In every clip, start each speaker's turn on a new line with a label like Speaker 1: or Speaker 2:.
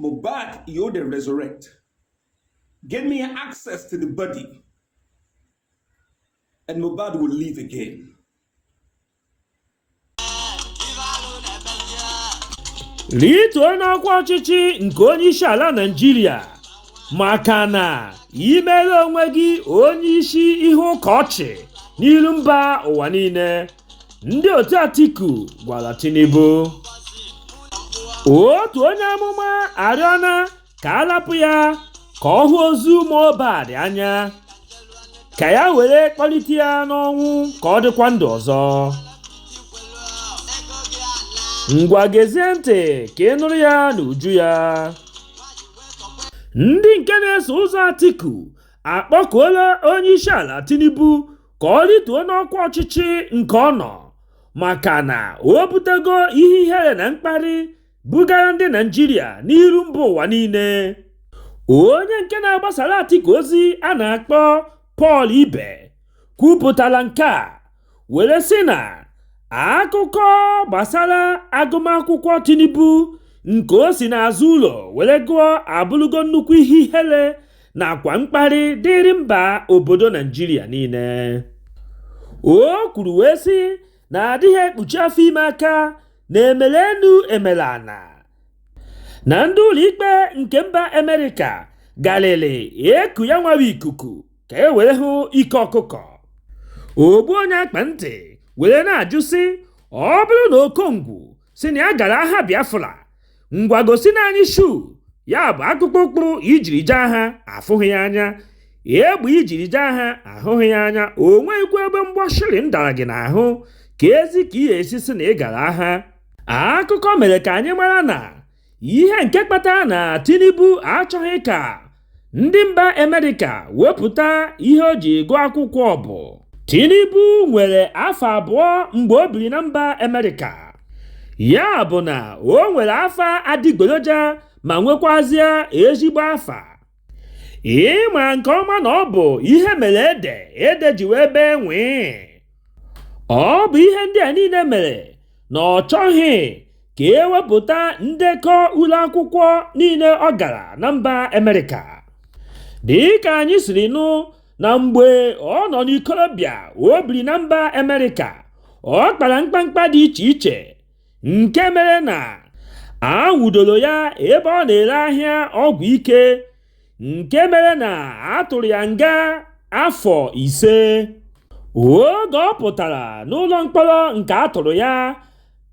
Speaker 1: Mohbad, you dey resurrect. Give me access to the body, and Mohbad will live again.
Speaker 2: Rituo n'ọkwa ọchịchị nke onye isi ala Naịjirịa maka na i meela onwe gị onye isi ihe ụka ọchị n'ilu mba ụwa niile, ndị otu Atiku gwara Tinubu. Otu onye amụma arịọna ka a lapụ ya ka ọ hụ ozu Mohbad anya ka ya were kpọlite ya n'ọnwụ ka ọ dịkwa ndụ ọzọ. Ngwa gezie ntị ka ị nụrụ ya n'uju ya. Ndị nke na-eso ụzọ Atiku akpọkuola onye isi ala Tinubu ka ọ rituo n'ọkwa ọchịchị nke ọ nọ maka na o butego ihe ihere na mkparị bugara ndị Naịjirịa n'iru mba ụwa niile. Onye nke na-agbasara Atiku ozi a na-akpọ Paul Ibe kwupụtara nke a were sị na akụkọ gbasara agụmakwụkwọ Tinubu nke o si n'azụ ụlọ were gụọ abụrụgo nnukwu ihe ihere nakwa mkparị dịrị mba obodo Naịjirịa niile. O kwuru wee sị na adịghị ekpuchi afọ ime aka na emere enu emere ana na ndị ụlọikpe nke mba Amerịka garịrị eku ya nwawa ikuku ka e were hụ ike ọkụkọ. Ogbu onye akpa ntị were na-ajụ sị ọ bụrụ na Okongwu sị na ya gara agha Biafra, ngwa gosinụ anyị shoe ya bụ akpụkpọ ụkwụ i jiri jee agha afụghị ya anya, egbe i jiri jee agha ahụghị ya anya, o nweghịkwa ebe mgbọ shilling dara gị n'ahụ, keezi ka ị ga-esi sị na ị gara agha? Akụkọ mere ka anyị mara na ihe nke kpatara na Tinubu achọghị ka ndị mba Amerịka wepụta ihe o ji gụọ akwụkwọ bụ Tinubu nwere afọ 2 mgbe o biri na mba Amerịka. Ya bụ na o nwere afa adịgboroja ma nwekwazie ezigbo afa. Ị ma nke ọma na ọ bụ ihe mere ede ede ji wee bee nwii. Ọ bụ ihe ndị a niile mere na ọ chọghị ka e wepụta ndekọ ule akwụkwọ niile ọ gara na mba Amerịka. Dịka anyị siri nụ na mgbe ọ nọ n'ikorobịa o biri na mba Amerịka, ọ kpara mkpamkpa dị iche iche nke mere na a nwụdoro ya ebe ọ na-ere ahịa ọgwụ ike nke mere na a tụrụ ya nga afọ 5. Oge ọ pụtara n'ụlọ mkpọrọ nke a tụrụ ya,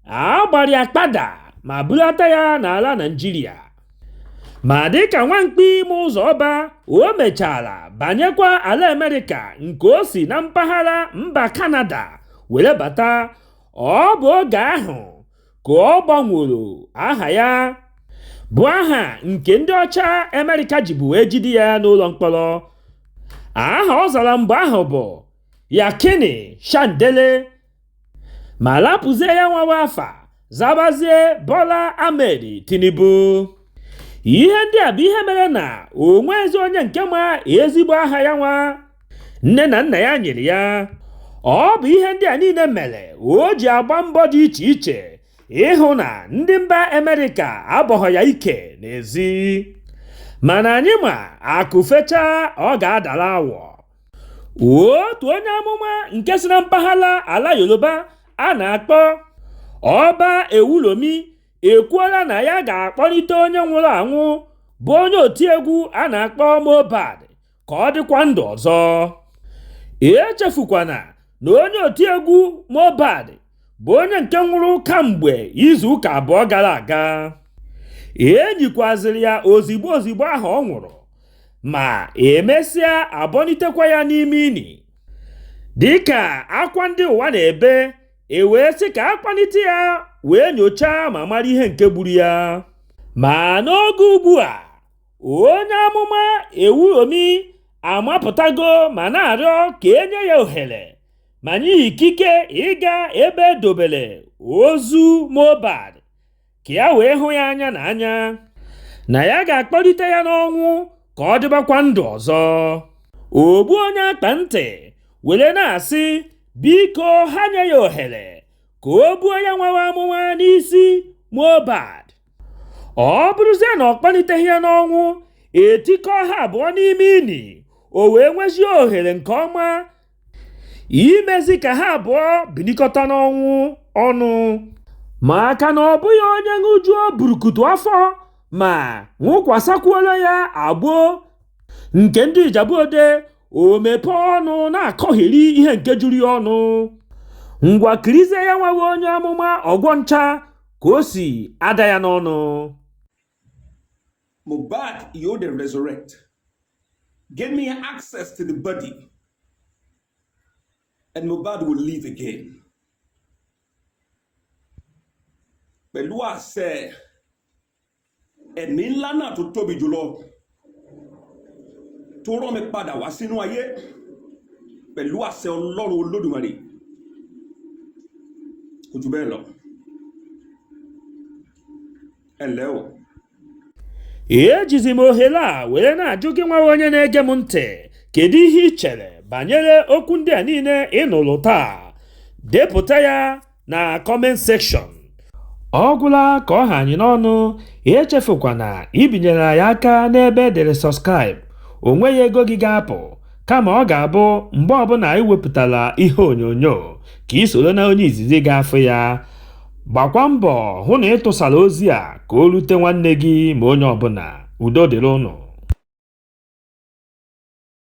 Speaker 2: a gbara ya kpada ma bulata ya n'ala Naịjirịa. Ma dịka nwamkpi ma ụzọ ọba, o mechara banyekwa ala Amerịka nke o si na mpaghara mba Kanada were bata. Ọ bụ oge ahụ ka ọ gbanworo aha ya bụ aha nke ndị ọcha Amerịka jibu wee jide ya n'ụlọ mkpọrọ. Aha ọ zara mgbe ahụ bụ Yakini Shandele, ma lapụzie ya nwawa afa zabazie Bola Ahmed Tinubu. Ihe ndị a bụ ihe mere na o nwezi onye nke ma ezigbo aha ya nwa nne na nna ya nyere ya. Ọ bụ ihe ndị a niile mere o ji agba mbọ dị iche iche ịhụ na ndị mba Amerịka abọghọ ya ike n'ezi. Mana anyị ma akụ fechaa ọ ga-adara awọ. Otu onye amụma nke si na mpaghara ala Yoruba a na-akpọ Ọba Ewulomi ekwuola na ya ga-akpọlite onye nwụrụ anwụ bụ onye otiegwu a na-akpọ Mohbad ka ọ dịkwa ndụ ọzọ. Echefukwana na onye otiegwu Mohbad bụ onye nke nwụrụ kamgbe izu ụka 2 gara aga. E nyikwaziri ya ozigbo ozigbo ahụ ọ nwụrụ, ma emesịa abọnitekwa ya n'ime ini. Dịka akwa ndị ụwa na-ebe, e wee sị ka a kpọlite ya wee nyochaa ma mara ihe nke gburu ya. Ma n'oge ugbu a, onye amụma Ewulomi amapụtago ma na-arịọ ka e nye ya ohere ma nye ya ikike ịga ebe e dobere ozu Mohbad ka ya wee hụ ya anya na anya, na ya ga-akpọlite ya n'ọnwụ ka ọ dịbakwa ndụ ọzọ. Ogbu onye akpa ntị were na-asị biko ha nye ya ohere ka o buo ya nwawa amụma n'isi Mohbad. Ọ bụrụzie na ọ kpọliteghị ya n'ọnwụ, etikọ ha abụọ n'ime ini, o wee nwezie ohere nke ọma imezi ka ha abụọ bilikọta n'ọnwụ ọnụ. Maka na ọ bụghị onye ṅụjuo burukutu afọ ma ṅụkwasakwuola ya agbo nke ndị Ijebu Ode, o mepee ọnụ na-akọgheri ihe nke juru ya ọnụ. Ngwa kirizie ya nwawe onye amụma ọgwọ ncha ka o si ada ya n'ọnụ.
Speaker 1: Mohbad, you dey resurrect. Give me access to the body, and Mohbad will live again. Pẹ̀lú àṣẹ ẹ̀mí ńlá náà tó tóbi jùlọ tó rán mi padà wá sínú ayé pẹ̀lú àṣẹ Ọlọ́run Olódùmarè, kò jù bẹ́ẹ̀ lọ. Ẹ ǹlẹ́ o.
Speaker 2: Ejizi m ohere a were na-ajụ gị nwa onye na-ege m ntị, kedu ihe ị chere banyere okwu ndị a niile ị nụrụ taa? Depụta ya na comment section. Ọ gwụla ka ọ ha anyị n'ọnụ. Echefukwana ibinyere anyị aka n'ebe edere subscribe. O nweghị ego gị ga-apụ, kama ọ ga-abụ mgbe ọbụla anyị wepụtara ihe onyonyo ka ị soro na onye izizi ga-afụ ya. Gbakwa mbọ hụ na ị tụsara ozi a ka o rute nwanne gị ma onye ọbụla. Udo dịrị ụnụ.